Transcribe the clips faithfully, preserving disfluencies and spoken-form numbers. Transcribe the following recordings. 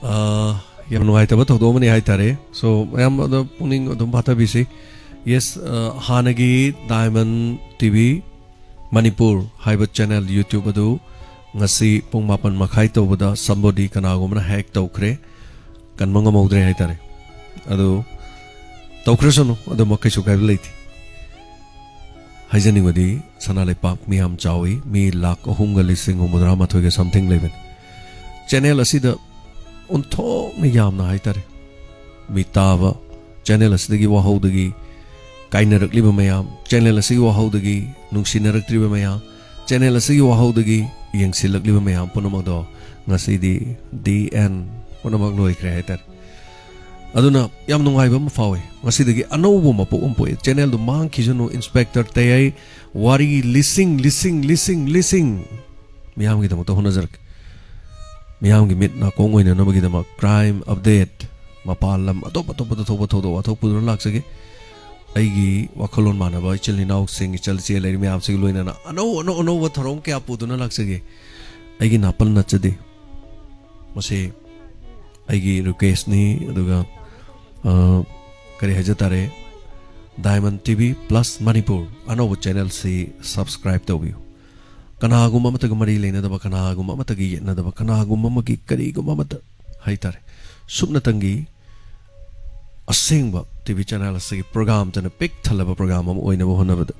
ꯑꯥ, ꯌꯥꯝ ꯅꯨꯡꯉꯥꯏꯇꯕ ꯊꯧꯗꯣꯛ ꯑꯃꯅꯤ ꯍꯥꯏꯇꯥꯔꯦ꯫ So, ꯃꯌꯥꯝ ꯑꯗꯣ ꯄꯨꯛꯅꯤꯡ ꯑꯗꯨꯝ ꯐꯥꯊꯕꯤꯁꯤ꯫ Yes, ꯑꯥ, ꯍꯥꯟꯅꯒꯤ Diamond T V ꯃꯅꯤꯄꯨꯔ ꯍꯥꯏꯕ channel YouTube ꯑꯗꯨ ꯉꯁꯤ ꯄꯨꯡ ꯃꯥꯄꯟ ꯃꯈꯥꯏ ꯇꯧꯕꯗ somebody, ꯀꯅꯥꯒꯨꯝꯕꯅ hack ꯇꯧꯈ꯭ꯔꯦ, ꯀꯟꯕ ꯉꯝꯍꯧꯗ꯭ꯔꯦ ꯍꯥꯏꯇꯥꯔꯦ꯫ ꯑꯗꯨ ꯇꯧꯈ꯭ꯔꯁꯅꯨ, ꯑꯗꯨꯃꯛ ꯀꯩꯁꯨ ꯀꯥꯏꯕ ꯂꯩꯇꯦ꯫ ꯍꯥꯏꯖꯅꯤꯡꯕꯗꯤ, ꯁꯅꯥ ꯂꯩꯄꯥꯛ ꯃꯤ ꯌꯥꯝ ꯆꯥꯎꯏ, ꯃꯤ ꯂꯥꯈ ꯑꯍꯨꯝꯒ ꯂꯤꯁꯤꯡ ꯍꯨꯝꯐꯨꯇꯔꯥ ꯃꯥꯊꯣꯏꯒ something ꯂꯩꯕꯅꯤ꯫ Channel ꯑꯁꯤꯗ ꯑꯣꯟꯊꯣꯛꯅ ꯌꯥꯝꯅ ꯍꯥꯏꯇꯥꯔꯦ, ꯃꯤ ꯇꯥꯕ, channel ꯑꯁꯤꯗꯒꯤ ꯋꯥꯍꯧꯗꯒꯤ ꯀꯥꯏꯅꯔꯛꯂꯤꯕ ꯃꯌꯥꯝ, channel ꯑꯁꯤꯒꯤ ꯋꯥꯍꯧꯗꯒꯤ ꯅꯨꯡꯁꯤꯅꯔꯛꯇ꯭ꯔꯤꯕ ꯃꯌꯥꯝ, channel ꯑꯁꯤꯒꯤ ꯋꯥꯍꯧꯗꯒꯤ ꯌꯦꯡꯁꯤꯜꯂꯛꯂꯤꯕ ꯃꯌꯥꯝ ꯄꯨꯝꯅꯃꯛꯇꯣ ꯉꯁꯤꯗꯤ the end, ꯄꯨꯝꯅꯃꯛ ꯂꯣꯏꯈ꯭ꯔꯦ ꯍꯥꯏꯇꯥꯔꯦ꯫ ꯑꯗꯨꯅ ꯌꯥꯝ ꯅꯨꯡꯉꯥꯏꯕ ꯑꯃ ꯐꯥꯎꯏ꯫ ꯉꯁꯤꯗꯒꯤ ꯑꯅꯧꯕ ꯃꯄꯣꯛ ꯑꯃ ꯄꯣꯛꯑꯦ꯫ Channelꯗꯨ ꯃꯥꯡꯈꯤꯁꯅꯨ, Inspector ꯇꯌꯥꯏ ꯋꯥꯔꯤ ꯂꯤꯁꯤꯡ, ꯂꯤꯁꯤꯡ, ꯂꯤꯁꯤꯡ, ꯂꯤꯁꯤꯡ ꯃꯤꯌꯥꯝꯒꯤꯗꯃꯛꯇ ꯍꯣꯠꯅꯖꯔꯛꯀꯦ꯫ ꯃꯤꯌꯥꯝꯒꯤ ꯃꯤꯠ ꯅꯥꯀꯣꯡ ꯑꯣꯏꯅꯅꯕꯒꯤꯗꯃꯛ crime update, ꯃꯄꯥꯟ ꯂꯝ ꯑꯇꯣꯞ ꯑꯇꯣꯞꯄꯗ ꯊꯣꯛꯄ ꯊꯧꯗꯣꯛ ꯋꯥꯊꯣꯛ ꯄꯨꯗꯨꯅ ꯂꯥꯛꯆꯒꯦ꯫ ꯑꯩꯒꯤ ꯋꯥꯈꯜꯂꯣꯟ ꯃꯥꯟꯅꯕ ꯏꯆꯤꯜ ꯏꯅꯥꯎꯁꯤꯡ, ꯏꯆꯜ ꯏꯆꯦ ꯂꯩꯔꯤ ꯃꯌꯥꯝꯁꯤꯒ ꯂꯣꯏꯅꯅ ꯑꯅꯧ ꯑꯅꯧ ꯑꯅꯧꯕ ꯊꯧꯔꯝ ꯀꯌꯥ ꯄꯨꯗꯨꯅ ꯂꯥꯛꯆꯒꯦ꯫ ꯑꯩꯒꯤ ꯅꯥꯄꯜ ꯅꯠꯆꯗꯦ꯫ ꯃꯁꯤ ꯑꯩꯒꯤ requestꯅꯤ꯫ ꯑꯗꯨꯒ, ꯑ, ꯀꯔꯤ ꯍꯥꯏꯖ ꯇꯥꯔꯦ, Diamond T V Plus Manipur ꯑꯅꯧꯕ channelꯁꯤ subscribe ꯇꯧꯕꯤꯌꯨ꯫ ꯀꯅꯥꯒꯨꯝꯕ ꯑꯃꯠꯇꯒ ꯃꯔꯤ ꯂꯩꯅꯗꯕ, ꯀꯅꯥꯒꯨꯝꯕ ꯑꯃꯠꯇꯒ ꯌꯦꯠꯅꯗꯕ, ꯀꯅꯥꯒꯨꯝꯕ ꯑꯃꯒꯤ ꯀꯔꯤꯒꯨꯝꯕ ꯑꯃꯠꯇ ꯍꯥꯏꯇꯥꯔꯦ, ꯁꯨꯞꯅꯇꯪꯒꯤ ꯑꯁꯦꯡꯕ T V channel ꯑꯁꯤꯒꯤ program ꯇꯅ ꯄꯤꯛ ꯊꯜꯂꯕ program ꯑꯃ ꯑꯣꯏꯅꯕ ꯍꯣꯠꯅꯕꯗ,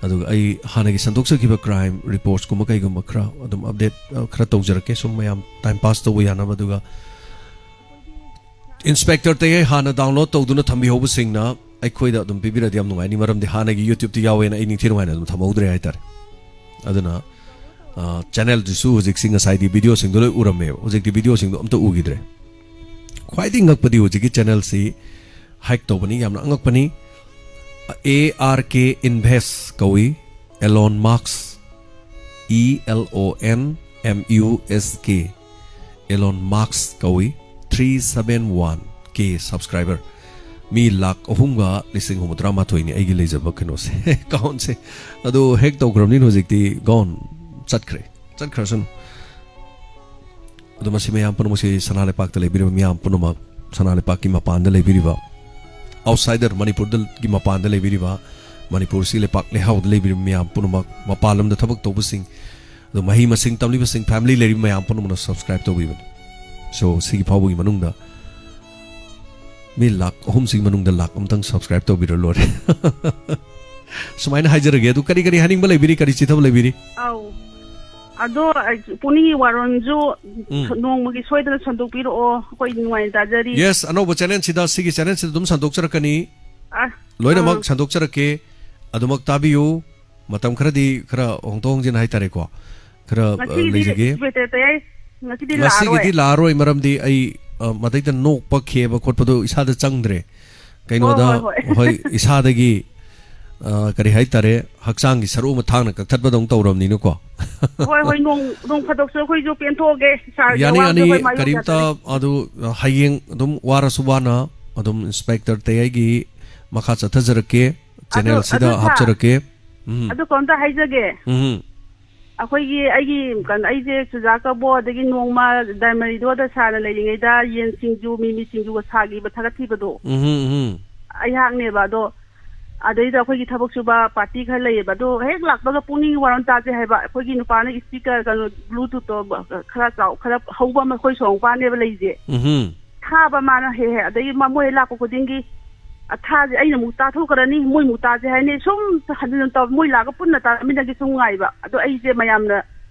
ꯑꯗꯨꯒ ꯑꯩ ꯍꯥꯟꯅꯒꯤ ꯁꯟꯗꯣꯛꯆꯈꯤꯕ crime reportsꯀꯨꯝꯕ ꯀꯩꯒꯨꯝꯕ ꯈꯔ ꯑꯗꯨꯝ update, ꯑ, ꯈꯔ ꯇꯧꯖꯔꯛꯀꯦ, ꯁꯨꯝ ꯃꯌꯥꯝ time pass ꯇꯧꯕ ꯌꯥꯅꯕ꯫ ꯑꯗꯨꯒ Inspector ꯇꯌꯥꯏ ꯍꯥꯟꯅ download ꯇꯧꯗꯨꯅ ꯊꯝꯕꯤꯍꯧꯕꯁꯤꯡꯅ ꯑꯩꯈꯣꯏꯗ ꯑꯗꯨꯝ ꯄꯤꯕꯤꯔꯗꯤ ꯌꯥꯝ ꯅꯨꯡꯉꯥꯏꯅꯤ, ꯃꯔꯝꯗꯤ ꯍꯥꯟꯅꯒꯤ YouTubeꯇ ꯌꯥꯎꯋꯦꯅ ꯑꯩ ꯅꯤꯡꯊꯤ ꯅꯨꯡꯉꯥꯏꯅ ꯑꯗꯨꯝ ꯊꯝꯍꯧꯗ꯭ꯔꯦ ꯍꯥꯏꯇꯥꯔꯦ꯫ ꯑꯗꯨꯅ, ꯑ, channelꯗꯨꯁꯨ ꯍꯧꯖꯤꯛꯁꯤ ꯉꯁꯥꯏꯗꯤ videoꯁꯤꯡꯗꯣ ꯂꯣꯏ ꯎꯔꯝꯃꯦꯕ, ꯍꯧꯖꯤꯛꯇꯤ videoꯁꯤꯡꯗꯣ ꯑꯝꯇ ꯎꯈꯤꯗ꯭ꯔꯦ꯫ ꯈ꯭ꯋꯥꯏꯗꯒꯤ ꯉꯛꯄꯗꯤ ꯍꯧꯖꯤꯛꯀꯤ channelꯁꯤ hack ꯇꯧꯕꯅꯤ, ꯌꯥꯝꯅ ꯑꯉꯛꯄꯅꯤ꯫ A R K Invest ꯀꯧꯏ, Elon Musk, E L O N M U S K, Elon Musk ꯀꯧꯏ, three seven one K subscriber, ꯃꯤ ꯂꯥꯈ ꯑꯍꯨꯝꯒ ꯂꯤꯁꯤꯡ ꯍꯨꯝꯐꯨꯇꯔꯥ ꯃꯥꯊꯣꯏꯅꯤ ꯑꯩꯒꯤ ꯂꯩꯖꯕ ꯀꯩꯅꯣꯁꯦ, accountꯁꯦ꯫ ꯑꯗꯨ hack ꯇꯧꯈ꯭ꯔꯕꯅꯤꯅ ꯍꯧꯖꯤꯛꯇꯤ gone, ꯆꯠꯈ꯭ꯔꯦ, ꯆꯠꯈ꯭ꯔꯁꯅꯨ꯫ ꯑꯗꯣ ꯃꯁꯤ ꯃꯌꯥꯝ ꯄꯨꯝꯅꯃꯛꯁꯤ ꯁꯅꯥ ꯂꯩꯄꯥꯛꯇ ꯂꯩꯕꯤꯔꯤꯕ ꯃꯤꯌꯥꯝ ꯄꯨꯝꯅꯃꯛ, ꯁꯅꯥ ꯂꯩꯄꯥꯛꯀꯤ ꯃꯄꯥꯟꯗ ꯂꯩꯕꯤꯔꯤꯕ, ꯑꯥꯎꯠꯁꯥꯏꯗꯔ, ꯃꯅꯤꯄꯨꯔꯗꯒꯤ ꯃꯄꯥꯟꯗ ꯂꯩꯕꯤꯔꯤꯕ, ꯃꯅꯤꯄꯨꯔꯁꯤ ꯂꯩꯄꯥꯛ ꯂꯩꯍꯥꯎꯗ ꯂꯩꯕꯤꯔꯤꯕ ꯃꯤꯌꯥꯝ ꯄꯨꯝꯅꯃꯛ, ꯃꯄꯥꯟ ꯂꯝꯗ ꯊꯕꯛ ꯇꯧꯕꯁꯤꯡ, ꯑꯗꯣ ꯃꯍꯩ ꯃꯁꯤꯡ ꯇꯝꯂꯤꯕꯁꯤꯡ, ꯐꯦꯃꯤꯂꯤ ꯂꯩꯔꯤꯕ ꯃꯌꯥꯝ ꯄꯨꯝꯅꯃꯛꯅ ꯁꯕꯁꯀ꯭ꯔꯥꯏꯕ ꯇꯧꯕꯤꯕꯅꯤ꯫ ꯁꯣ, ꯁꯤꯒꯤ ꯐꯥꯎꯕꯒꯤ ꯃꯅꯨꯡꯗ ꯃꯤ ꯂꯥꯛ ꯑꯍꯨꯝꯁꯤꯒꯤ ꯃꯅꯨꯡꯗ ꯂꯥꯛ ꯑꯃꯇꯪ ꯁꯕꯁꯀ꯭ꯔꯥꯏꯕ ꯇꯧꯕꯤꯔ ꯂꯣꯏꯔꯦ꯫ ꯁꯨꯃꯥꯏꯅ ꯍꯥꯏꯖꯔꯒꯦ꯫ ꯑꯗꯨ ꯀꯔꯤ ꯀꯔꯤ ꯍꯥꯏꯅꯤꯡꯕ ꯂꯩꯕꯤꯔꯤ? ꯀꯔꯤ ꯆꯤꯊꯕ ꯂꯩꯕꯤꯔꯤ? ꯑꯧ꯫ ꯑꯗꯣ, ꯑꯩ, ꯄꯨꯛꯅꯤꯡꯒꯤ ꯋꯥꯔꯣꯜꯁꯨ ꯎꯝ꯫ ꯁ-, ꯅꯣꯡꯃꯒꯤ ꯁꯣꯏꯗꯅ ꯁꯟꯗꯣꯛꯄꯤꯔꯛꯑꯣ꯫ ꯑꯩꯈꯣꯏ ꯅꯨꯡꯉꯥꯏꯅ ꯇꯥꯖꯔꯤ꯫ ꯌꯦꯁ, ꯑꯅꯧꯕ ꯆꯦꯅꯦꯜꯁꯤꯗ, ꯁꯤꯒꯤ ꯆꯦꯅꯦꯜꯁꯤꯗ ꯑꯗꯨꯝ ꯁꯟꯗꯣꯛꯆꯔꯛꯀꯅꯤ꯫ ꯑ, ꯂꯣꯏꯅꯃꯛ ꯑ꯫ ꯁꯟꯗꯣꯛꯆꯔꯛꯀꯦ꯫ ꯑꯗꯨꯃꯛ ꯇꯥꯕꯤꯌꯨ꯫ ꯃꯇꯝ ꯈꯔꯗꯤ ꯈꯔ ꯍꯣꯡꯗꯣꯛ ꯍꯣꯡꯖꯤꯟ ꯍꯥꯏꯇꯥꯔꯦꯀꯣ꯫ ꯈꯔ, ꯑ, ꯉꯁꯤꯗꯤ ꯂꯩꯖꯒꯦ꯫ ꯏꯟꯁꯄꯦꯛꯇꯔ ꯇꯌꯥꯏ, ꯉꯁꯤꯗꯤ ꯉꯁꯤꯒꯤꯗꯤ ꯂꯥꯛꯑꯔꯣꯏ꯫ ꯂꯥꯛꯑꯔꯣꯏ, ꯃꯔꯝꯗꯤ ꯑꯩ, ꯑ, ꯃꯗꯩꯗ ꯅꯣꯛꯄ ꯈꯦꯕ ꯈꯣꯠꯄꯗꯣ ꯏꯁꯥꯗ ꯆꯪꯗ꯭ꯔꯦ꯫ ꯀꯩꯅꯣꯗ, ꯍꯣꯏ, ꯍꯣꯏ, ꯍꯣꯏ꯫ ꯍꯣꯏ, ꯏꯁꯥꯗꯒꯤ, ꯑ, ꯀꯔꯤ ꯍꯥꯏꯇꯥꯔꯦ, ꯍꯛꯆꯥꯡꯒꯤ ꯁꯔꯨ ꯑꯃ ꯊꯥꯡꯅ ꯀꯛꯊꯠꯄꯗꯧꯅ ꯇꯧꯔꯕꯅꯤꯅꯀꯣ꯫ ꯍꯣꯏ, ꯍꯣꯏ, ꯅꯣꯡ, ꯅꯣꯡ ꯐꯥꯗꯣꯛꯁꯨ ꯑꯩꯈꯣꯏꯁꯨ ꯄꯦꯟꯊꯣꯛꯑꯒꯦ, ꯁꯥꯔꯒꯤ ꯌꯥꯅꯤ, ꯑꯋꯥꯕꯗꯣ ꯌꯥꯅꯤ, ꯑꯩꯈꯣꯏ ꯃꯥꯌꯣꯛ ꯀꯔꯤꯝꯇ ꯌꯥꯖꯔꯦ꯫ ꯑꯗꯨ, ꯑ, ꯍꯌꯦꯡ ꯑꯗꯨꯝ ꯋꯥꯔꯁꯨ ꯋꯥꯅ ꯑꯗꯨꯝ ꯏꯟꯁꯄꯦꯛꯇꯔ ꯇꯌꯥꯏꯒꯤ ꯃꯈꯥ ꯆꯠꯊꯖꯔꯛꯀꯦ, ꯑꯗꯨ, ꯆꯦꯅꯦꯜꯁꯤꯗ ꯑꯗꯨ ꯁꯥꯔ, ꯍꯥꯞꯆꯔꯛꯀꯦ꯫ ꯎꯝ꯫ ꯑꯗꯨ ꯀꯩꯅꯣꯝꯇ ꯍꯥꯏꯖꯒꯦ꯫ ꯎꯝ꯫ ꯑꯩꯈꯣꯏꯒꯤ, ꯑꯩꯒꯤ, ꯀꯩꯅꯣ, ꯑꯩꯁꯦ ꯆꯨꯖꯥꯛ ꯀꯕꯣꯛ, ꯑꯗꯒꯤ ꯅꯣꯡꯃ ꯗꯥꯏꯃꯟ ꯔꯤꯖꯣꯔꯠꯇ ꯁꯥꯔꯅ ꯂꯩꯔꯤꯉꯩꯗ ꯌꯦꯟ ꯁꯤꯡꯖꯨ, ꯃꯤꯃꯤ ꯁꯤꯡꯖꯨꯒ ꯁꯥꯈꯤꯕ, ꯊꯥꯒꯠꯈꯤꯕꯗꯣ꯫ ꯎꯝ, ꯎꯝ꯫ ꯑꯩꯍꯥꯛꯅꯦꯕ꯫ ꯑꯗꯣ ꯑꯗꯩꯗ ꯑꯩꯈꯣꯏꯒꯤ ꯊꯕꯛ ꯁꯨꯕ ꯄꯥꯔꯇꯤ ꯈꯔ ꯂꯩꯌꯦꯕ꯫ ꯑꯗꯣ ꯍꯦꯛ ꯂꯥꯛꯄꯒ ꯄꯨꯛꯅꯤꯡꯒꯤ ꯋꯥꯔꯣꯜ ꯇꯥꯁꯦ ꯍꯥꯏꯕ꯫ ꯑꯩꯈꯣꯏꯒꯤ ꯅꯨꯄꯥꯅ ꯏꯁꯄꯤꯀꯔ, ꯀꯩꯅꯣ, ꯕ꯭ꯂꯨꯇꯨꯠꯇꯣ ꯈꯔ ꯆꯥꯎ-, ꯈꯔ ꯍꯧꯕ ꯑꯃ ꯑꯩꯈꯣꯏ ꯁꯣꯔꯣꯡꯄꯥꯟꯅꯦꯕ ꯂꯩꯁꯦ꯫ ꯎꯝ꯫ ꯊꯥꯕ ꯃꯥꯅ ꯍꯦꯛ ꯍꯦꯛ꯫ ꯑꯗꯒꯤ ꯃ-, ꯃꯣꯏ ꯍꯦꯛ ꯂꯥꯛꯄ ꯈꯨꯗꯤꯡꯒꯤ, ꯑ, ꯊꯥꯁꯦ ꯑꯩꯅ ꯑꯃꯨꯛ ꯇꯥꯊꯣꯛꯈ꯭ꯔꯅꯤ, ꯃꯣꯏ ꯑꯃꯨꯛ ꯇꯥꯁꯦ ꯍꯥꯏꯅꯤ꯫ ꯁꯨꯝ ꯍꯟꯖꯤꯟ ꯍꯟꯖꯤꯟ ꯇꯧ-, ꯃꯣꯏ ꯂꯥꯛꯑꯒ ꯄꯨꯟꯅ ꯇꯥꯃꯤꯟꯅꯒꯦ ꯁꯨꯝ ꯉꯥꯏꯕ꯫ ꯑꯗꯣ ꯑꯩꯁꯦ ꯃꯌꯥꯝꯅ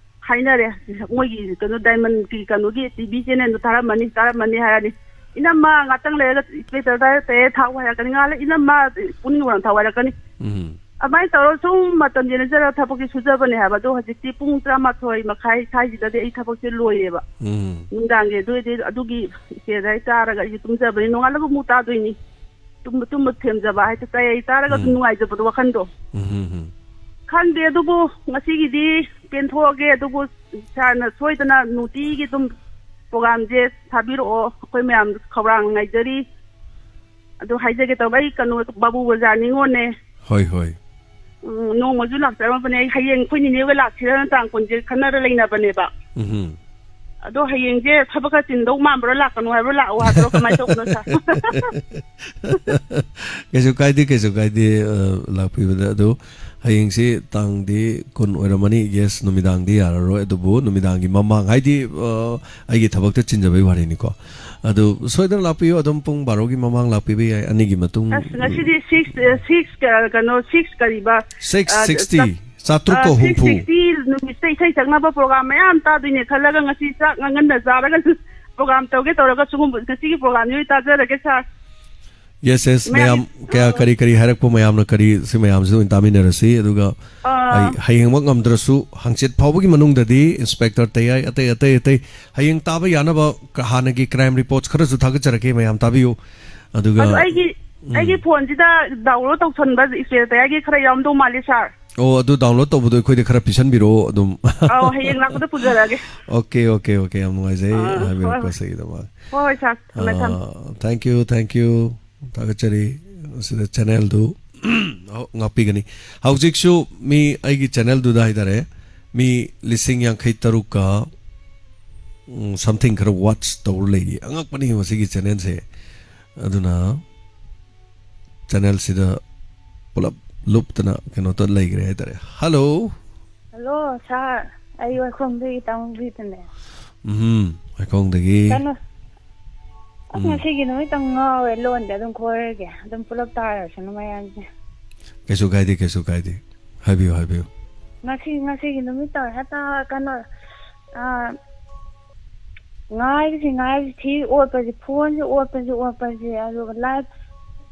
ꯍꯥꯏꯅꯔꯦ, ꯃꯣꯏꯒꯤ ꯀꯩꯅꯣ, ꯗꯥꯏꯃꯟꯒꯤ ꯀꯩꯅꯣꯒꯤ ꯇꯤ ꯚꯤ ꯆꯦꯅꯦꯜꯗꯣ ꯊꯥꯔꯝꯃꯅꯤ, ꯊꯥꯔꯝꯃꯅꯤ ꯍꯥꯏꯔꯅꯤ꯫ "ꯏꯅꯝꯃ, ꯉꯥꯛꯇꯪ ꯂꯩꯔꯒ ꯏꯟꯁꯄꯦꯛꯇꯔ ꯇꯌꯥꯏ ꯊꯥꯎ" ꯍꯥꯏꯔꯛꯀꯅꯤ, ꯉꯥꯏꯍꯥꯛ ꯂꯩ, "ꯏꯅꯝꯃ, ꯄꯨꯛꯅꯤꯡ ꯋꯥꯅ ꯊꯥꯎ" ꯍꯥꯏꯔꯛꯀꯅꯤ꯫ ꯎꯝ꯫ ꯑꯗꯨꯃꯥꯏꯅ ꯇꯧꯔꯒ ꯁꯨꯝ ꯃꯇꯝ ꯌꯦꯟꯅꯖꯔꯒ ꯊꯕꯛꯁꯦ ꯁꯨꯖꯕꯅꯦ ꯍꯥꯏꯕ꯫ ꯑꯗꯣ ꯍꯧꯖꯤꯛꯇꯤ ꯄꯨꯡ ꯇꯔꯥꯃꯥꯊꯣꯏ ꯃꯈꯥꯏ ꯁ꯭ꯋꯥꯏꯁꯤꯗꯗꯤ ꯑꯩ ꯊꯕꯛꯁꯦ ꯂꯣꯏꯔꯦꯕ꯫ ꯎꯝ꯫ ꯅꯨꯡꯗꯥꯡꯒꯤ ꯑꯗꯨ ꯑꯣꯏꯗꯤ ꯑꯗꯨꯒꯤ ꯏꯁꯇꯦꯖ ꯍꯥꯏ ꯆꯥꯔꯒ ꯑꯩꯁꯦ ꯇꯨꯝꯖꯕꯅꯤ, ꯅꯣꯡꯉꯥꯜꯂꯒ ꯑꯃꯨꯛ ꯇꯥꯗꯣꯏꯅꯤ꯫ ꯇꯨꯝꯕ, ꯇꯨꯝꯕ ꯊꯦꯝꯖꯕ ꯍꯥꯏꯗꯤ ꯇꯌꯥꯏ ꯇꯥꯔꯒ ꯑꯗꯨꯝ ꯎꯝ꯫ ꯅꯨꯡꯉꯥꯏꯖꯕꯗꯣ ꯋꯥꯈꯟꯗꯣ꯫ ꯎꯝ, ꯎꯝ, ꯎꯝ꯫ ꯈꯪꯗꯦ, ꯑꯗꯨꯕꯨ ꯉꯁꯤꯒꯤꯗꯤ ꯄꯦꯟꯊꯣꯛꯑꯒꯦ꯫ ꯑꯗꯨꯕꯨ ꯁꯥꯔꯅ ꯁꯣꯏꯗꯅ ꯅꯨꯡꯇꯤꯒꯤ ꯑꯗꯨꯝ ꯄ꯭ꯔꯣꯒꯥꯝꯁꯦ ꯊꯥꯕꯤꯔꯛꯑꯣ, ꯑꯩꯈꯣꯏ ꯃꯌꯥꯝ ꯈꯧꯔꯥꯡꯅ ꯉꯥꯏꯖꯔꯤ꯫ ꯑꯗꯨ ꯍꯥꯏꯖꯒꯦ ꯇꯧꯕ, ꯑꯩ ꯀꯩꯅꯣ, ꯕꯥꯕꯨ ꯕꯖꯥꯔ ꯅꯤꯉꯣꯜꯅꯦ꯫ ꯍꯣꯏ, ꯍꯣꯏ꯫ ꯎꯝ, ꯅꯣꯡꯃꯁꯨ ꯂꯥꯛꯆꯔꯝꯕꯅꯦ꯫ ꯑꯩ ꯍꯌꯦꯡ ꯑꯩꯈꯣꯏ ꯅꯤꯅꯦꯒ ꯂꯥꯛꯁꯤꯔꯅ ꯇꯥꯡ ꯀꯨꯟꯁꯦ ꯈꯟꯅꯔ ꯂꯩꯅꯕꯅꯦꯕ꯫ ꯎꯝ꯫ ꯑꯗꯣ ꯍꯌꯦꯡꯁꯦ ꯊꯕꯛ ꯈꯔ ꯆꯤꯟꯗꯧ ꯃꯥꯟꯕ꯭ꯔꯣ? ꯂꯥꯛꯀꯅꯨ ꯍꯥꯏꯕ꯭ꯔꯣ? ꯂꯥꯛꯑꯣ ꯍꯥꯏꯕ꯭ꯔꯣ? ꯀꯃꯥꯏꯅ ꯇꯧꯕꯅꯣ, ꯁꯥꯔ? ꯀꯩꯁꯨ ꯀꯥꯏꯗꯦ, ꯀꯩꯁꯨ ꯀꯥꯏꯗꯦ, ꯑ, ꯂꯥꯛꯄꯤꯕꯗ꯫ ꯑꯗꯣ ꯍꯌꯦꯡꯁꯤ ꯇꯥꯡꯗꯤ ꯀꯨꯟ ꯑꯣꯏꯔꯝꯃꯅꯤ꯫ Yes, ꯅꯨꯃꯤꯗꯥꯡꯗꯤ ꯌꯥꯔꯔꯣꯏ, ꯑꯗꯨꯕꯨ ꯅꯨꯃꯤꯗꯥꯡꯒꯤ ꯃꯃꯥꯡ, ꯍꯥꯏꯗꯤ, ꯑ, ꯑꯩꯒꯤ ꯊꯕꯛꯇ ꯆꯤꯟꯖꯕꯩ ꯋꯥꯔꯤꯅꯤꯀꯣ꯫ ꯑꯗꯨ ꯁꯣꯏꯗꯅ ꯂꯥꯛꯄꯤꯌꯨ, ꯑꯗꯨꯝ ꯄꯨꯡ ꯕꯥꯔꯣꯒꯤ ꯃꯃꯥꯡ ꯂꯥꯛꯄꯤꯕ ꯌꯥꯏ, ꯑꯅꯤꯒꯤ ꯃꯇꯨꯡ꯫ ꯑꯁ, ꯉꯁꯤꯗꯤ ꯁꯤꯛꯁ, ꯑ, ꯁꯤꯛꯁ, ꯀ-, ꯀꯩꯅꯣ, ꯁꯤꯛꯁ ꯀꯔꯤꯕ? ꯁꯤꯛꯁ ꯑ, ꯁꯤꯛꯁꯇꯤ, ꯆꯥ-, ꯆꯥꯇ꯭ꯔꯨꯛꯀ ꯑ, ꯍꯨꯝꯐꯨ꯫ ꯁꯤꯛꯁ ꯁꯤꯛꯁꯇꯤ ꯅꯨꯃꯤꯠꯇ ꯏꯁꯩ ꯁꯛꯅꯕ ꯄ꯭ꯔꯣꯒ꯭ꯔꯥꯝ ꯃꯌꯥꯝ ꯇꯥꯗꯣꯏꯅꯦ ꯈꯜꯂꯒ ꯉꯁꯤ ꯆꯥꯛ ꯉꯟꯅ ꯆꯥꯔꯒ ꯄ꯭ꯔꯣꯒ꯭ꯔꯥꯝ ꯇꯧꯒꯦ ꯇꯧꯔꯒ ꯁꯤꯒꯨꯝꯕ ꯉꯁꯤꯒꯤ ꯄ꯭ꯔꯣꯒ꯭ꯔꯥꯝꯁꯤ ꯑꯣꯏꯅ ꯇꯥꯖꯔꯒꯦ, ꯁꯥꯔ꯫ Yes, yes, ꯃꯌꯥꯝ ꯃꯌꯥꯝ, ꯀꯌꯥ, ꯀꯔꯤ ꯀꯔꯤ ꯍꯥꯏꯔꯛꯄ ꯃꯌꯥꯝꯅ, ꯀꯔꯤ, ꯁꯤ ꯃꯌꯥꯝꯁꯤꯗ ꯑꯣꯏꯅ ꯇꯥꯃꯤꯟꯅꯔꯁꯤ꯫ ꯑꯗꯨꯒ ꯑꯥ꯫ ꯑꯩ ꯍꯌꯦꯡꯃꯛ ꯉꯝꯗ꯭ꯔꯁꯨ ꯍꯪꯆꯤꯠ ꯐꯥꯎꯕꯒꯤ ꯃꯅꯨꯡꯗꯗꯤ ꯏꯟꯁꯄꯦꯛꯇꯔ ꯇꯌꯥꯏ, ꯑꯇꯩ, ꯑꯇꯩ, ꯑꯇꯩ ꯍꯌꯦꯡ ꯇꯥꯕ ꯌꯥꯅꯕ ꯀ-, ꯍꯥꯟꯅꯒꯤ ꯀ꯭ꯔꯥꯏꯝ ꯔꯤꯄꯣꯔꯠꯁ ꯈꯔꯁꯨ ꯊꯥꯒꯠꯆꯔꯛꯀꯦ, ꯃꯌꯥꯝ ꯇꯥꯕꯤꯌꯨ꯫ ꯑꯗꯨꯒ ꯑꯗꯣ ꯑꯩꯒꯤ, ꯎꯝ꯫ ꯑꯩꯒꯤ ꯐꯣꯟꯁꯤꯗ ꯗꯥꯎꯟꯂꯣꯗ ꯇꯧꯁꯟꯕ ꯏꯟꯁꯄꯦꯛꯇꯔ ꯇꯌꯥꯏꯒꯤ ꯈꯔ ꯌꯥꯎꯔꯝꯗꯧ ꯃꯥꯜꯂꯤ, ꯁꯥꯔ꯫ ꯑꯣ, ꯑꯗꯨ ꯗꯥꯎꯟꯂꯣꯗ ꯇꯧꯕꯗꯣ ꯑꯩꯈꯣꯏꯗ ꯈꯔ ꯄꯤꯁꯟꯕꯤꯔꯛꯑꯣ ꯑꯗꯨꯝ꯫ ꯑꯧ, ꯍꯌꯦꯡ ꯂꯥꯛꯄꯗ ꯄꯨꯖꯔꯛꯑꯒꯦ꯫ ꯑꯣꯀꯦ, ꯑꯣꯀꯦ, ꯑꯣꯀꯦ, ꯌꯥꯝ ꯅꯨꯡꯉꯥꯏꯖꯩ ꯑꯥ, ꯍꯣꯏ, ꯍꯣꯏ꯫ ꯍꯥꯏꯕꯤꯔꯛꯄꯁꯤꯒꯤꯗꯃꯛ꯫ ꯍꯣꯏ, ꯍꯣꯏ, ꯁꯥꯔ, ꯊꯝꯃꯦ, ꯊꯝꯃꯦ꯫ ꯑꯥ, thank you, thank you꯫ ꯊꯥꯒꯠꯆꯔꯤ꯫ ꯑꯁꯤꯗ ꯆꯦꯅꯦꯜꯗꯨ ꯉꯥꯛꯄꯤꯒꯅꯤ꯫ ꯍꯧꯖꯤꯛꯁꯨ ꯃꯤ ꯑꯩꯒꯤ ꯆꯦꯅꯦꯜꯗꯨꯗ ꯍꯥꯏꯇꯥꯔꯦ, ꯃꯤ ꯂꯤꯁꯤꯡ ꯌꯥꯡꯈꯩ ꯇꯔꯨꯛꯀ, ꯎꯝ, something ꯈꯔ ꯋꯥꯠꯆ ꯇꯧꯔ ꯂꯩꯔꯤ꯫ ꯑꯉꯛꯄꯅꯤ ꯃꯁꯤꯒꯤ ꯆꯦꯅꯦꯜꯁꯦ꯫ ꯑꯗꯨꯅ ꯆꯦꯅꯦꯜꯁꯤꯗ ꯄꯨꯂꯞ ꯂꯨꯞꯇꯅ ꯀꯩꯅꯣ ꯇꯧꯔ ꯂꯩꯈ꯭ꯔꯦ ꯍꯥꯏꯇꯥꯔꯦ꯫ ꯍꯜꯂꯣ꯫ ꯍꯜꯂꯣ, ꯁꯥꯔ꯫ ꯑꯩ ꯋꯥꯏꯈꯣꯡꯗꯒꯤ ꯇꯥꯃꯨꯕꯤꯗꯨꯅꯦ꯫ ꯎꯝ, ꯋꯥꯏꯈꯣꯡꯗꯒꯤ꯫ ꯀꯩꯅꯣ, ꯑꯁ, ꯎꯝ꯫ ꯉꯁꯤꯒꯤ ꯅꯨꯃꯤꯠꯇꯪ ꯉꯥꯎꯔꯦ, ꯂꯣꯟꯗꯤ ꯑꯗꯨꯝ ꯈꯣꯏꯔꯒꯦ, ꯑꯗꯨꯝ ꯄꯨꯂꯞ ꯇꯥꯔꯁꯅꯨ ꯃꯌꯥꯝꯁꯦ꯫ ꯀꯩꯁꯨ ꯀꯥꯏꯗꯦ, ꯀꯩꯁꯨ ꯀꯥꯏꯗꯦ꯫ ꯍꯥꯏꯕꯤꯌꯨ, ꯍꯥꯏꯕꯤꯌꯨ꯫ ꯉꯁꯤ, ꯉꯁꯤꯒꯤ ꯅꯨꯃꯤꯠꯇ ꯍꯦꯛꯇ ꯀꯩꯅꯣ, ꯑꯥ, ꯉꯥꯏꯕꯁꯤ, ꯉꯥꯏꯕꯁꯤ, ꯊꯤ ꯑꯣꯠꯄꯁꯤ, ꯐꯣꯟꯁꯤ ꯑꯣꯠꯄꯁꯤ, ꯑꯣꯠꯄꯁꯤ, ꯑꯗꯨꯒ ꯂꯥꯏꯐ,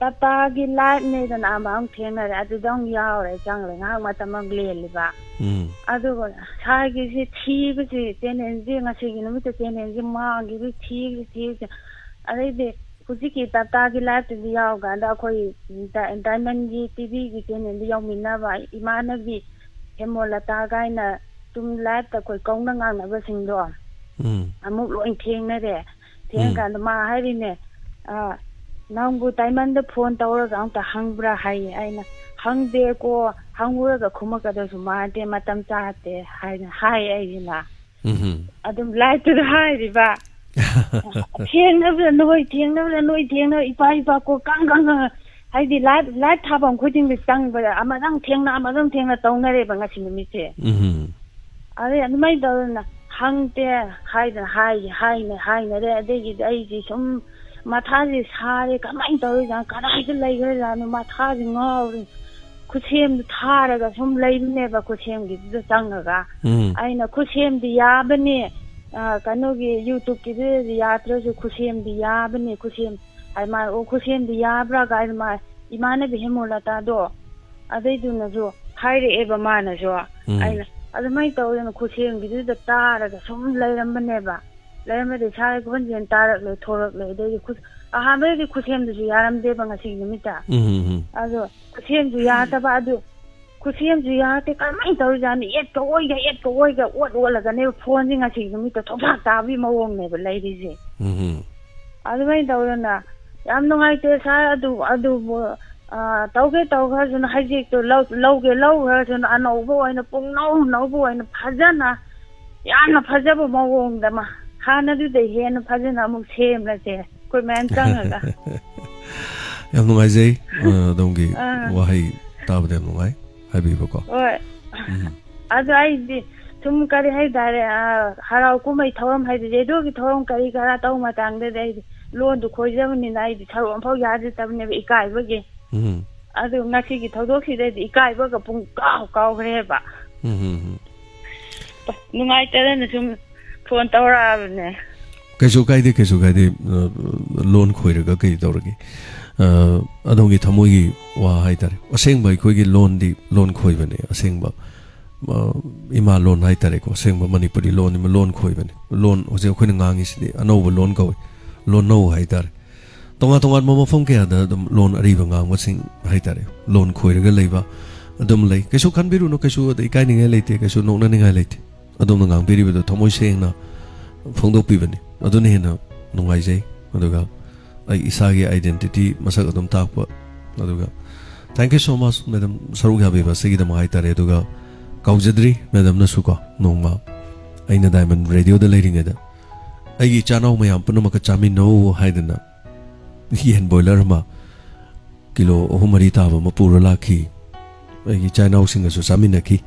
ꯇꯥꯇꯥꯒꯤ ꯂꯥꯏꯐꯅꯦꯗꯅ ꯑꯃ ꯑꯃꯨꯛ ꯊꯦꯡꯅꯔꯦ, ꯑꯗꯨꯗ ꯑꯃꯨꯛ ꯌꯥꯎꯔꯦ, ꯆꯪꯂꯦ, ꯉꯥꯏꯍꯥꯛ ꯃꯇꯝ ꯑꯃꯨꯛ ꯂꯦꯜꯂꯤꯕ꯫ ꯎꯝ꯫ ꯑꯗꯨꯒ ꯁꯥꯔꯒꯤꯁꯤ ꯊꯤꯕꯁꯤ, ꯆꯦꯅꯦꯜꯁꯤ, ꯉꯁꯤꯒꯤ ꯅꯨꯃꯤꯠꯇ ꯆꯦꯅꯦꯜꯁꯤ ꯃꯥꯡꯈꯤꯕꯁꯤ, ꯊꯤꯕꯁꯤ, ꯊꯤꯕꯁꯤ, ꯑꯗꯩꯗꯤ ꯍꯧꯖꯤꯛꯀꯤ ꯇꯥꯇꯥꯒꯤ ꯂꯥꯏꯐꯇꯨꯗꯤ ꯌꯥꯎꯀꯥꯟꯗ ꯑꯩꯈꯣꯏ ꯗꯥ-, ꯗꯥꯏꯃꯟꯒꯤ ꯇꯤꯚꯤꯒꯤ ꯆꯦꯅꯦꯜꯗ ꯌꯥꯎꯃꯤꯟꯅꯕ ꯏꯃꯥꯟꯅꯕꯤ ꯍꯦꯃꯣꯂꯇꯥ ꯀꯥꯏꯅ ꯁꯨꯝ ꯂꯥꯏꯐꯇ ꯑꯩꯈꯣꯏ ꯀꯧꯅ ꯉꯥꯡꯅꯕꯁꯤꯡꯗꯣ ꯎꯝ꯫ ꯑꯃꯨꯛ ꯂꯣꯏ ꯊꯦꯡꯅꯔꯦ꯫ ꯎꯝ꯫ ꯊꯦꯡꯉꯀꯥꯟꯗ ꯃꯥ ꯍꯥꯏꯔꯤꯅꯦ, "ꯑ, ꯅꯪꯕꯨ ꯗꯥꯏꯃꯟꯗ ꯐꯣꯟ ꯇꯧꯔꯒ ꯑꯝꯇ ꯍꯪꯕ꯭ꯔꯥ?" ꯍꯥꯏꯌꯦ꯫ ꯑꯩꯅ, "ꯍꯪꯗꯦꯀꯣ, ꯍꯪꯉꯨꯔꯒ ꯈꯨꯝꯃꯛꯀꯗꯕꯁꯨ ꯃꯥꯟꯗꯦ, ꯃꯇꯝ ꯆꯥꯗꯦ" ꯍꯥꯏꯅ ꯍꯥꯏ ꯑꯩꯁꯤꯅ꯫ ꯎꯝ꯫ ꯑꯗꯨꯝ live ꯇꯨꯗ ꯍꯥꯏꯔꯤꯕ꯫ "ꯊꯦꯡꯅꯕ꯭ꯔꯥ ꯅꯣꯏ, ꯊꯦꯡꯅꯕ꯭ꯔꯥ ꯅꯣꯏ, ꯊꯦꯡꯅꯕ꯭ꯔꯥ ꯏꯄꯥ, ꯏꯄꯥ" ꯀꯣ ꯀꯥꯡ ꯀꯥꯡ ꯀꯥꯡ꯫ ꯍꯥꯏꯗꯤ live, live ꯊꯥꯐꯝ ꯈꯨꯗꯤꯡꯗ ꯆꯪꯕꯗ ꯑꯃꯗꯪ ꯊꯦꯡꯅ, ꯑꯃꯗꯪ ꯊꯦꯡꯅ ꯇꯧꯅꯔꯦꯕ ꯉꯁꯤ ꯅꯨꯃꯤꯠꯁꯦ꯫ ꯎꯝ꯫ ꯑꯗꯩ ꯑꯗꯨꯃꯥꯏꯅ ꯇꯧꯗꯅ ꯍꯪꯗꯦ ꯍꯥꯏꯗꯅ ꯍꯥꯏ-, ꯍꯥꯏꯅ-, ꯍꯥꯏꯅꯔꯦ꯫ ꯑꯗꯒꯤꯗꯤ ꯑꯩꯁꯦ ꯁꯨꯝ ꯃꯊꯥꯁꯦ ꯁꯥꯔꯦ, ꯀꯃꯥꯏꯅ ꯇꯧꯔꯤꯖꯥꯠꯅꯣ, ꯀꯗꯥꯏꯗ ꯂꯩꯈ꯭ꯔꯖꯥꯠꯅꯣ, ꯃꯊꯥꯁꯦ ꯉꯥꯎꯔꯦ꯫ ꯈꯨꯠꯁꯦꯝꯗꯨ ꯊꯥꯔꯒ ꯁꯨꯝ ꯂꯩꯕꯅꯦꯕ, ꯈꯨꯠꯁꯦꯝꯒꯤꯗꯨꯗ ꯆꯪꯉꯒ꯫ ꯎꯝ꯫ ꯑꯩꯅ ꯈꯨꯠꯁꯦꯝꯗꯤ ꯌꯥꯕꯅꯦ, ꯑ, ꯀꯩꯅꯣꯒꯤ YouTube-ꯀꯤꯗꯨꯗꯗꯤ ꯌꯥꯗ꯭ꯔꯁꯨ ꯈꯨꯠꯁꯦꯝꯗꯤ ꯌꯥꯕꯅꯦ, ꯈꯨꯠꯁꯦꯝ ꯍꯥꯏ ꯃꯥ, "ꯑꯣ, ꯈꯨꯠꯁꯦꯝꯗꯤ ꯌꯥꯕ꯭ꯔꯥ?" ꯀꯥꯏꯅ ꯃꯥ ꯏꯃꯥꯟꯅꯕꯤ ꯍꯦꯃꯣꯂꯇꯥꯗꯣ, ꯑꯗꯩꯗꯨꯅꯁꯨ ꯍꯥꯏꯔꯛꯑꯦꯕ ꯃꯥꯅꯁꯨ꯫ ꯎꯝ꯫ ꯑꯩꯅ ꯑꯗꯨꯃꯥꯏꯅ ꯇꯧꯗꯅ ꯈꯨꯠꯁꯦꯝꯒꯤꯗꯨꯗ ꯇꯥꯔꯒ ꯁꯨꯝ ꯂꯩꯔꯝꯕꯅꯦꯕ꯫ ꯂꯩꯔꯝꯕꯗꯩ ꯏꯁꯥꯒꯤ ꯈꯣꯟꯖꯦꯜ ꯇꯥꯔꯛꯂꯦ, ꯊꯣꯔꯛꯂꯦ꯫ ꯑꯗꯩꯗꯤ ꯈꯨꯠ-, ꯑꯍꯥꯟꯕꯗꯗꯤ ꯈꯨꯠꯁꯦꯝꯗꯨꯁꯨ ꯌꯥꯔꯝꯗꯦꯕ ꯉꯁꯤꯒꯤ ꯅꯨꯃꯤꯠꯇ꯫ ꯎꯝ, ꯎꯝ, ꯎꯝ꯫ ꯑꯗꯣ ꯈꯨꯠꯁꯦꯝꯁꯨ ꯌꯥꯗꯕ, ꯑꯗꯨ ꯈꯨꯠꯁꯦꯝꯁꯨ ꯌꯥꯗꯦ, ꯀꯃꯥꯏꯅ ꯇꯧꯔꯤꯖꯥꯠꯅꯣ? ꯑꯦꯠꯀ ꯑꯣꯏꯒ, ꯑꯦꯠꯀ ꯑꯣꯏꯒ ꯑꯣꯠ ꯑꯣꯠꯂꯒꯅꯦꯕ ꯐꯣꯟꯁꯦ ꯉꯁꯤꯒꯤ ꯅꯨꯃꯤꯠꯇ ꯊꯣꯛꯆꯥꯛ ꯆꯥꯕꯒꯤ ꯃꯑꯣꯡꯅꯦꯕ ꯂꯩꯔꯤꯁꯦ꯫ ꯎꯝ꯫ ꯑꯗꯨꯃꯥꯏꯅ ꯇꯧꯗꯅ ꯌꯥꯝ ꯅꯨꯡꯉꯥꯏꯇꯦ ꯁꯥꯔ, ꯑꯗꯨ, ꯑꯗꯨꯕꯨ, ꯑ, ꯇꯧꯒꯦ ꯇꯧꯈ꯭ꯔꯁꯨꯅ ꯍꯧꯖꯤꯛꯇꯣ ꯂꯧ-, ꯂꯧꯒꯦ ꯂꯧꯈ꯭ꯔꯁꯨꯅ ꯑꯅꯧꯕ ꯑꯣꯏꯅ ꯄꯨꯡꯅꯧ ꯅꯧꯕ ꯑꯣꯏꯅ ꯐꯖꯅ, ꯌꯥꯝꯅ ꯐꯖꯕ ꯃꯑꯣꯡꯗ ꯑꯃ ꯍꯥꯟꯅꯗꯨꯗꯩ ꯍꯦꯟꯅ ꯐꯖꯅ ꯑꯃꯨꯛ ꯁꯦꯝꯂꯁꯦ꯫ ꯑꯩꯈꯣꯏ ꯃꯌꯥꯝ ꯆꯪꯉꯒ꯫ ꯌꯥꯝ ꯅꯨꯡꯉꯥꯏꯖꯩ, ꯑ, ꯑꯗꯣꯝꯒꯤ ꯑꯥ꯫ ꯋꯥꯍꯩ ꯇꯥꯕꯗ ꯌꯥꯝ ꯅꯨꯡꯉꯥꯏ꯫ ꯍꯥꯏꯕꯤꯕꯀꯣ꯫ ꯍꯣꯏ꯫ ꯎꯝ꯫ ꯑꯗꯣ ꯑꯩꯗꯤ ꯁꯨꯝ ꯀꯔꯤ ꯍꯥꯏꯇꯥꯔꯦ, ꯑ, ꯍꯔꯥꯎ ꯀꯨꯝꯍꯩ ꯊꯧꯔꯝ ꯍꯥꯏꯗꯤ ꯔꯦꯗꯤꯑꯣꯒꯤ ꯊꯧꯔꯝ ꯀꯔꯤ ꯀꯔꯥ ꯇꯧꯕ ꯃꯇꯥꯡꯗꯗꯤ ꯑꯩꯗꯤ ꯂꯣꯟꯗꯨ ꯈꯣꯏꯖꯕꯅꯤꯅ ꯑꯩꯗꯤ ꯁꯔꯨꯛ ꯑꯃꯐꯥꯎ ꯌꯥꯖꯗꯕꯅꯦꯕ ꯏꯀꯥꯏꯕꯒꯤ꯫ ꯎꯝ꯫ ꯑꯗꯨ ꯉꯁꯤꯒꯤ ꯊꯧꯗꯣꯛꯁꯤꯗꯗꯤ ꯏꯀꯥꯏꯕꯒ ꯄꯨꯡ ꯀꯥꯎ ꯀꯥꯎꯈ꯭ꯔꯦꯕ꯫ ꯎꯝ, ꯎꯝ, ꯎꯝ꯫ ꯅꯨꯡꯉꯥꯏꯇꯗꯅ ꯁꯨꯝ ꯐꯣꯟ ꯇꯧꯔꯛꯑꯕꯅꯦ꯫ ꯀꯩꯁꯨ ꯀꯥꯏꯗꯦ, ꯀꯩꯁꯨ ꯀꯥꯏꯗꯦ꯫ ꯑ, ꯂꯣꯟ ꯈꯣꯏꯔꯒ ꯀꯩ ꯇꯧꯔꯒꯦ? ꯑ, ꯑꯗꯣꯝꯒꯤ ꯊꯃꯣꯏꯒꯤ ꯋꯥ ꯍꯥꯏꯇꯥꯔꯦ꯫ ꯑꯁꯦꯡꯕ ꯑꯩꯈꯣꯏꯒꯤ ꯂꯣꯟꯗꯤ ꯂꯣꯟ ꯈꯣꯏꯕꯅꯦ꯫ ꯑꯁꯦꯡꯕ, ꯑ, ꯏꯃꯥ ꯂꯣꯟ ꯍꯥꯏꯇꯥꯔꯦꯀꯣ꯫ ꯑꯁꯦꯡꯕ ꯃꯅꯤꯄꯨꯔꯤ ꯂꯣꯟ, ꯂꯣꯟ ꯈꯣꯏꯕꯅꯦ꯫ ꯂꯣꯟ ꯍꯧꯖꯤꯛ ꯑꯩꯈꯣꯏꯅ ꯉꯥꯡꯉꯤꯁꯤꯗꯤ ꯑꯅꯧꯕ ꯂꯣꯟ ꯀꯧꯏ꯫ ꯂꯣꯟꯅꯧ ꯍꯥꯏꯇꯥꯔꯦ꯫ ꯇꯣꯉꯥꯟ ꯇꯣꯉꯥꯟꯕ ꯃꯐꯝ ꯀꯌꯥꯗ ꯑꯗꯨꯝ ꯂꯣꯟ ꯑꯔꯤꯕ ꯉꯥꯡꯕꯁꯤꯡ ꯍꯥꯏꯇꯥꯔꯦ, ꯂꯣꯟ ꯈꯣꯏꯔꯒ ꯂꯩꯕ ꯑꯗꯨꯝ ꯂꯩ꯫ ꯀꯩꯁꯨ ꯈꯟꯕꯤꯔꯨꯅꯨ, ꯀꯩꯁꯨ ꯑꯗ ꯏꯀꯥꯏꯅꯤꯡꯉꯥꯏ ꯂꯩꯇꯦ, ꯀꯩꯁꯨ ꯅꯣꯛꯅꯅꯤꯡꯉꯥꯏ ꯂꯩꯇꯦ꯫ ꯑꯗꯣꯝꯅ ꯉꯥꯡꯕꯤꯔꯤꯕꯗꯣ ꯊꯃꯣꯏ ꯁꯦꯡꯅ ꯐꯣꯡꯗꯣꯛꯄꯤꯕꯅꯤ, ꯑꯗꯨꯅ ꯍꯦꯟꯅ ꯅꯨꯡꯉꯥꯏꯖꯩ꯫ ꯑꯗꯨꯒ ꯑꯩ ꯏꯁꯥꯒꯤ identity ꯃꯁꯛ ꯑꯗꯨꯝ ꯇꯥꯛꯄ꯫ ꯑꯗꯨꯒ thank you so much, madam, ꯁꯔꯨꯛ ꯌꯥꯕꯤꯕ ꯑꯁꯤꯒꯤꯗꯃꯛ ꯍꯥꯏꯇꯥꯔꯦ꯫ ꯑꯗꯨꯒ ꯀꯥꯎꯖꯗ꯭ꯔꯤ, madamꯅꯁꯨꯀꯣ ꯅꯣꯡꯃ ꯑꯩꯅ ꯗꯥꯏꯃꯟ ꯔꯦꯗꯤꯑꯣꯗ ꯂꯩꯔꯤꯉꯩꯗ ꯑꯩꯒꯤ ꯏꯆꯥꯅꯥꯎ ꯃꯌꯥꯝ ꯄꯨꯝꯅꯃꯛꯀ ꯆꯥꯃꯤꯟꯅꯧ ꯍꯥꯏꯗꯅ ꯌꯦꯟ ꯕꯣꯏꯂꯔ ꯑꯃ ꯀꯤꯂꯣ ꯑꯍꯨꯝ ꯃꯔꯤ ꯇꯥꯕ ꯑꯃ ꯄꯨꯔ ꯂꯥꯛꯈꯤ꯫ ꯑꯩꯒꯤ ꯏꯆꯥ ꯏꯅꯥꯎꯁꯤꯡꯒꯁꯨ ꯆꯥꯃꯤꯟꯅꯈꯤ꯫